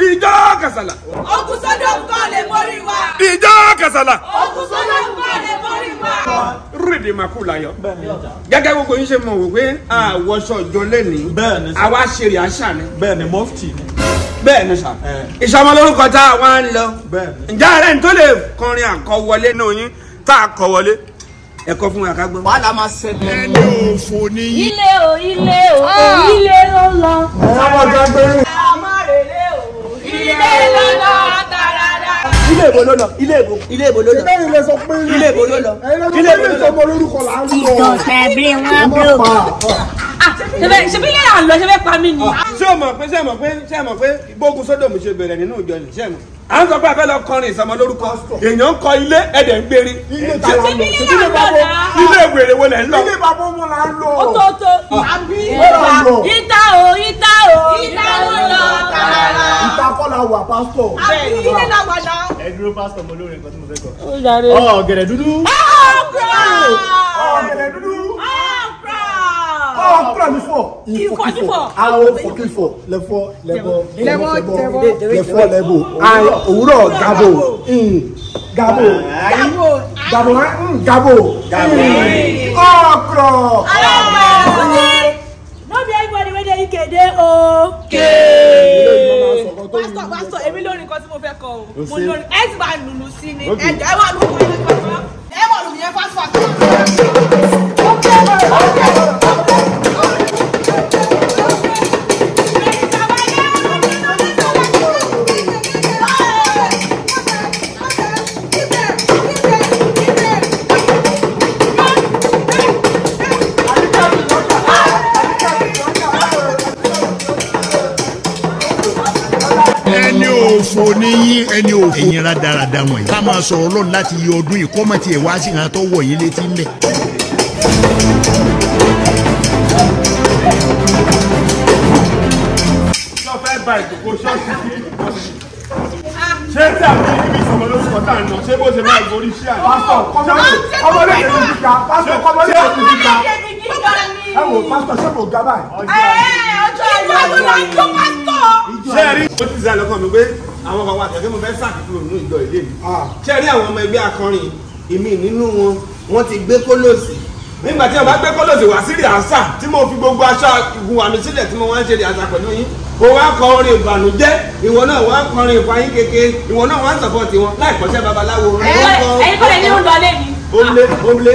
Ìjọ Kasala. Ogun sódò kọ́ lè mórí wa. Ìjọ Kasala. Ogun sódò kọ́ lè mórí wa. Rídìí máa kú láyọ̀. Gẹ́gẹ́ gbogbo yín ṣe mọ̀ wò pé àwọ̀ṣọ ìjọ lẹ́nìí. Bẹ́ẹ̀ni. Àwa ṣe rìásà ni. Bẹ́ẹ̀ni mọ́fìtì ni. Bẹ́ẹ̀ni sà. Ìsọmọ lórúkọ tá a wá ń lọ. Bẹ́ẹ̀ni. Ǹjẹ́ ààrẹ ní tó lè kọrin àkọwọlé náà yín tá a kọ wọlé? Ẹ kọ fún wa ká gbọ́. Wàhálà máa ṣẹlẹ̀. Ẹni òfò ni yín. Ilé o, ilé o, ilé ló lọ. Sábà gbàgbé. Àmọ́ rèlé o. Ilé ló lọ tàràrà. Ilé ìbò ló lọ. Ilé ìbò. Ilé ìbò ló lọ. Ẹ̀yin lè sọ pé Ilé ìbò ló lọ. Ẹ̀yin lè sọ pé ilé ìsọmọ lórúkọ là ń lọ. Ìtọ̀sẹ̀ wọn bro. Ṣebí ilé là ń lọ, ṣe fẹ́ pa mí ni. Ṣé o mọ̀ pé ṣé o mọ̀ pé ṣé o mọ̀ pé gbógun sódòmù ṣe bẹ̀rẹ̀ nínú ìjọ ni ṣé o mọ̀? À ń sọ pé a fẹ́ lọ kọrin ìsọmọ lórúkọ. Èèyàn ń kọ ilé ẹ̀dẹ̀ ń gbérin. Ilé ta la Ṣebí lọ. ilé là ń lọ náà. Ilé ìwèrè wo lẹ̀ ń lọ? Ilé bàbá ọmọ là ń lọ. Ó tó tó. Àbí. Ó lọ. Ìta o, ìta o. Ìta ló lọ tàràrà. Ìta kọ́ la wà pásítọ̀. Àbí ilé là wà náà. Ẹ dúró pásítọ̀ mo lórí nǹkan tí mo fẹ́ kọ. Ó jàre. Ọ̀gẹ̀dẹ̀ dúdú. Ọ̀kra. Ọ̀gẹ̀dẹ̀ dúdú. Ọ̀kra. Ọ̀kra mi fọ̀. Ìfọ̀ kífọ̀. Àwọn fọ̀kífọ̀ lẹ́fọ̀ lẹ́bọ̀ lẹ́bọ̀ lẹ́fọ̀ lẹ́bọ̀. Òwúrọ̀ gabo. Gabo. Gabo. Gabo. Ọ̀kra. No be everybody wey dey Ike dey o. Pásítọ̀ pásítọ̀ èmi lórí nǹkan tí mo fẹ́ kọ o. Mo lórí ẹ ti máa lùlù sí ni. Ẹ jẹ́ ẹ wà lùlù yẹn fast. Ẹ wà lùlù yẹn fast fast. Ẹni òfò ni yín ẹni òfò. Ẹ̀yin rádaràda wọ̀nyí. Ká máa sọ̀rọ̀ Ọlọ́run láti yọ ọdún yìí kọ́mọ̀ tiẹ̀ wá sí ìrántọ́ wọ̀ yín létí ń bẹ̀. Ṣé o fẹ́ ba ìjòkó ṣọ́ọ̀ṣì? Ṣé tí àwọn ibi ìsọmọ lórúkọ tá à ń lọ ṣé bó ṣe máa gorí sí àná? Pásítọ̀ kọ́mọlé kò ní ga. Pásítọ̀ kọ́mọlé kò ní ga. Ẹ wò pásítọ̀ ṣé kò ga báyìí? Ṣé ẹ rí? Ó ti sẹ́ lọ́kàn mi pé àwọn kan wà tẹ̀lé mo fẹ́ sàkíkúrò nínú ìjọ ilé mi. Ṣé ẹ rí àwọn ọmọ ẹgbẹ́ akọrin ìmí nínú wọn wọ́n ti gbé kólòsì. Nígbà tí wọ́n bá gbé kólòsì wá sí rìhásà tí mo fi gbogbo aṣọ ìhùwà mi sílẹ̀ tí mo wá ń ṣe rìhásà pẹ̀lú yín. Mo wá kọ orin ìbànújẹ́, ìwọ náà wá kọrin ìpayín keke, ìwọ náà wá ń sọ̀pọ̀tì wọn láì kọ́ṣẹ́ babaláwo. Ẹ̀yin kọ́lẹ̀ ní oúnjẹ alẹ́ mi. Omble omble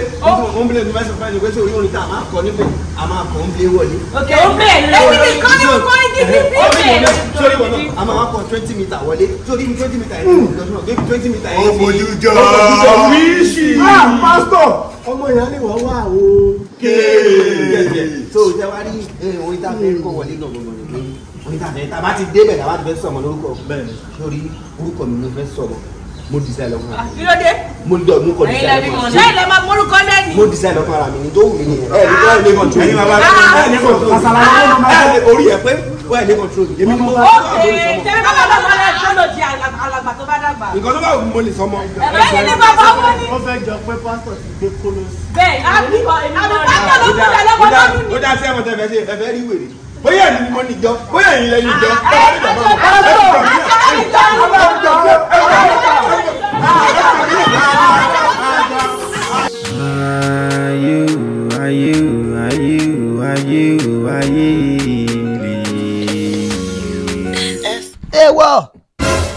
omble ní fẹsẹ̀ fẹsẹ̀ pé sórí orin tá a máa kọ níbẹ̀ a máa kọ omble wọlé. Òkè ó bẹ̀rẹ̀ lórí. Èmi nìkan ni mo kọ́ igi bíbí. Ó bẹ̀rẹ̀ Sórí wọn náà a máa wá kọ 20 meter wọlé sórí 20 meter yẹn lọ́dún náà 20 meter yẹn. Ó fojú jọ. Ó fojú jọ wíṣì. Ah pásítọ̀ ọmọ ìyá ni wọ́n wà o. So ṣe wá rí orin tá a fẹ́ kọ wọlé náà gbọ̀ngàn ni pé orin tá a fẹ́ tá a bá ti débẹ̀ tá a bá ti fẹ́ sọ̀mọ́ lórúkọ sórí orúkọ mi ló fẹ́ sọ̀rọ̀ mo design lọ́kàn ara mi. Kí ló dé? Mo dọ̀ mo kọ design lọ́kàn ara mi. Ṣé ilẹ̀ máa morúkọ lẹ́yìn? Mo design lọ́kàn ara mi ni tó wù mí nìyẹn. Ẹ ní kọ́ ẹ ní control. Ẹyin bàbá ẹ ní control. Kasala ni wọ́n máa Ẹ ní orí ẹ pé wọ́n ẹ ní control. Èmi ni mo wá Ókè, ṣé bàbá bàbá rẹ̀ tó lò di alàgbà tó bá dàgbà? Nǹkan tó bá wù mí mo lè sọmọ. Ẹ̀yin ni bàbá wọn ni. Ó fẹ́ jọ pé pásítọ̀ ti gbé kólósì. Bẹ́ẹ̀ àbí àbí pásítọ̀ ló kú lẹ̀ lọ́mọ lọ́dún ni. Ó dá sí ẹ̀wọ̀n tẹ̀ fẹ́ ṣe ẹ fẹ́ rí wèrè. Bóyá ẹ̀yin ni mo ní ìjọ, bóyá ẹ̀yin lẹ́yìn ìjọ. Ayé o, ayé o, ayé o, ayé o, ayé ilé. Ewọ.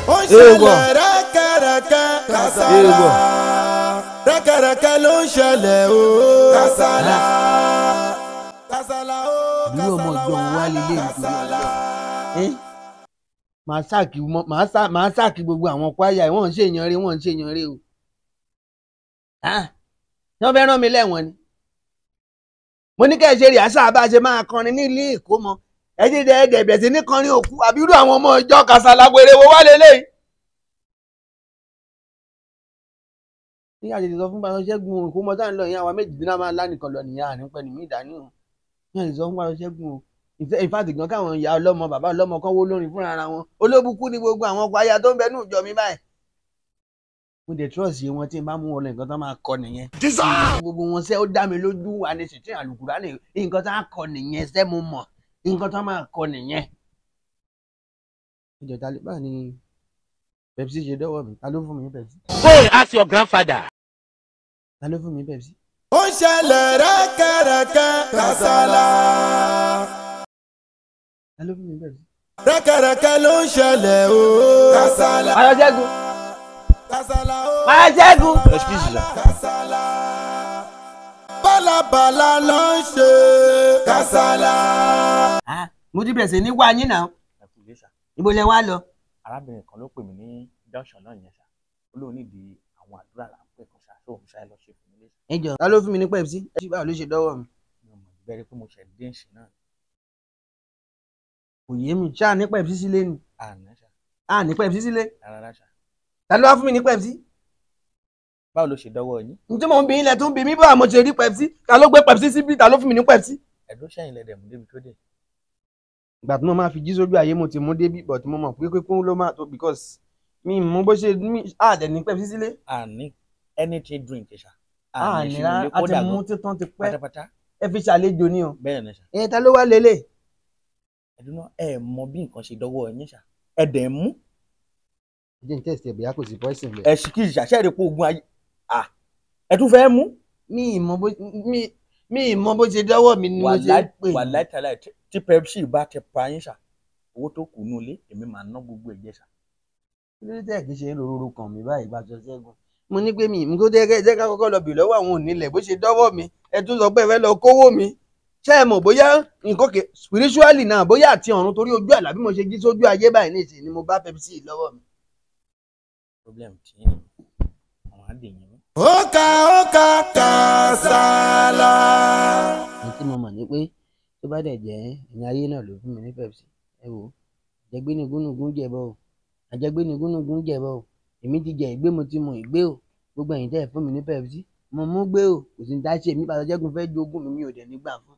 Ó ń ṣẹlẹ̀ rẹ́kẹ̀rẹ́kẹ́ Kasala. Rẹ́kẹ̀rẹ́kẹ́ ló ń ṣẹlẹ̀ o. Kasala. Kasala o. Irú ọmọ Kasala ìjọ òun wá lélẹ̀ nítorí Kasala. Ọlọ́run. Màá sáàkì màá sáàkì gbogbo àwọn kwaya ẹ̀ wọ́n ń ṣèyàn rí wọ́n ń ṣèyàn rí o. Ah, wọ́n fẹ́ rán mi lẹ́wọ̀n ni. Mo ní kẹ́ ẹ ṣe rìhásà bá a ṣe máa kọrin nílé Èkó mọ́. Ẹ jẹ́ ẹ dẹ̀ bẹ̀rẹ̀ sí ní kọrin òkú àbí irú àwọn ọmọ ìjọ Kasala wèrè wo wá lélẹ́yìí. Ní àṣetì sọ fún Pásítọ̀ Ṣẹ́gun o, ìkómọ tá à ń lọ yẹn àwa méjìdínlá máa lánìkan lọ nìyẹn àní pẹ̀lú mi ìdání o. Ní àṣetì sọ fún Pásítọ̀ Ṣẹ́gun o, in fact gan káwọn ìyá ọlọ́mọ bàbá ọlọ́mọ kan wó lórin fúnra ara wọn. Olóbùkún ni gbogbo àwọn ọkọ̀ aya tó ń bẹ ní ìjọ mi báyìí. Mo dẹ̀ trust wọn tí n bá mú wọn lọ nǹkan tó máa kọ nìyẹn. Gbogbo wọn sẹ́ ó dá mi lójú wà ní sìtì àlùkùrá ní nǹkan tó máa kọ nìyẹn sẹ́ mo mọ̀ nǹkan tó máa kọ nìyẹn. Ìjọ ta ló bá ní Pepsi ṣe dọ́wọ́ mi? Ta ló fún mi Pepsi? Go and ask your grandfather. Ta ló fún mi Pepsi? Ó ń ṣẹlẹ̀ rẹ́kẹ̀rẹ́kẹ́ kásálà. Ta ló fún mi Pepsi? Rẹ́kẹ̀rẹ́kẹ́ ló ń ṣẹlẹ̀ o. Kásálà. Pásítọ̀ Ṣẹ́gun. Kásálà o. Pásítọ̀ Ṣẹ́gun. Excuse me. Kásálà. Bálabàlà ló ń ṣe. Kásálà. Mo ti bẹ̀rẹ̀ sí ní wá yín náà. Ibo lẹ wá lọ? Arábìnrin kan ló pè mí ní junction náà yẹn ṣá. Ó lóun nídìí àwọn àdúrà ráńpẹ́ kan ṣá, tó òun ṣáà lọ ṣe fún mi léṣe. Ẹ jọ̀ọ́, ta ló fún mi ní Pepsi? Ẹ ṣì báwo ló ṣe dọ́wọ́ mi? Mi ò mọ̀ bẹ́ẹ̀ pé mo ṣẹ̀ dé ìṣìn náà. Kò yé mi, ṣáà ní Pepsi sílé ni. Àná ṣá. À ní Pepsi sílé. Rárá ṣá. Ta ló wá fún mi ní Pepsi? Báwo ló ṣe dọ́wọ́ yín? N tí mò ń bi ilẹ̀ tó ń bi mí báwo mo ṣe rí Pepsi? Ta ló gbé Pepsi síbí? Ta ló fún mi ní Pepsi? Ẹ̀dùn ṣẹ̀yìn lẹ̀dẹ̀ mú débi tó dé. Ìgbà tí mo máa fi jí sójú ayé mo ti mú débi, but mo mọ̀ pé kíkún ló máa tó because mi mú bó ṣe mi àdẹ̀ ní Pepsi sílé. Àní anything drink ṣá. Àní rárá, a ti mú títán ti pẹ́. Pátápátá. Ẹ fi ṣàlejò ni o. Bẹ́ẹ̀ ni ṣá. Ẹ ta ló wá lélẹ̀? Ẹ̀dùn náà ẹ mọ bí nǹkan ṣe dọ́wọ́ yín ṣá. Ẹ dẹ̀ mú. Ẹ jẹ́ n test ẹ̀ bóyá kò sí poison bẹ́ẹ̀. Ẹ ṣì kí ìṣàṣẹ́ rẹ̀ pé ogun ayé. Ẹ tún fẹ́ mú. Mi ì mọ bó ṣe dọ́wọ́ mi ni mo ṣe pè. Wàláì tàláì tí Pepsi bá ti pa yín ṣá, owó tó kù nù ilé èmi máa ná gbogbo ẹ̀jẹ̀ ṣá. Kí ló dé tẹ̀ kí ṣe ń rororo kàn mí báyìí Pásítọ̀ Ṣẹ́gun? Mo ní pé mi kó jẹ́ ká kọ́kọ́ lọ bì lọ́wọ́ àwọn onílẹ̀ bó ṣe dọ́wọ́ mi, ẹ tún sọ pé ẹ fẹ́ lọ kówó mi. Ṣé ẹ mọ̀ bóyá nǹkan kẹ spiritually náà bóyá àti ọ̀run torí ojú àlá bí mo ṣe jí sójú ayé báyìí nísìnyí ni mo bá Pepsi lọ́wọ́ mi. Problem tí àwọn àdéhùn mi. Ó ka ó ka kásálà. Ní tí mo mọ̀ ni pé tó bá dẹ̀ jẹ́ ẹ̀yin ayé náà ló fún mi ní Pepsi. Ẹ wò ó, àjẹgbé ni gúnugún jẹ̀bọ o, àjẹgbé ni gúnugún jẹ̀bọ o, èmi ti jẹ ìgbé mo ti mu ìgbé o, gbogbo ẹ̀yin tẹ́ ẹ̀ fún mi ní Pepsi, mo mú gbé o, kò sí ní dá ṣe mí Pásítọ̀ Ṣẹ́gun fẹ́ jogún mi, mi ò dẹ̀ nígbà fún.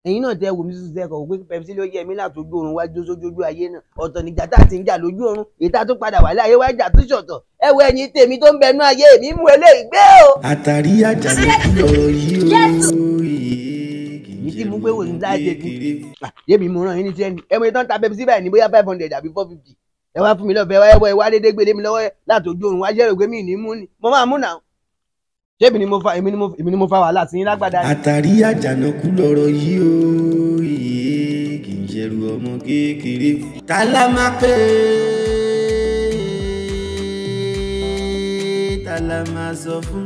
Ẹ̀yin náà tẹ́ wò mí sísun sẹ́kọ̀ọ́ pé Pepsi ló yẹ mí látọjú oorun wájú sójú ayé náà, ọ̀tọ̀ níjà tá a ti ń jà lójú oorun, èyí tá a tún padà wà láyé wá jà tó ṣọ̀tọ̀. Ẹ wo ẹ̀yin tèmi tó ń bẹnu ayé mi mú eléyìí gbé o. Àtàrí àjànàkú lọ̀rọ̀ yìí o. Èyí tí mú pé wò ní láti ṣe yémi mo ràn yín ní sẹ́ni ẹ mọ ìtàn ta Pepsi báyìí ní bóyá 500 àbí 450 ẹ wá fún mi lọ́fẹ̀ẹ́ ẹ wá dédé gbélé mi lọ́wọ́ látọjú oorun wá jẹ́rò pé mi ní mú ni mo máa mú nà ṣé èmi ni mo fa wàhálà sí yín lágbàdá. Àtàrí àjànàkú lọ̀rọ̀ yìí o, kì í ṣerú ọmọ kékeré. Ta la máa pè é, ta la máa sọ fún.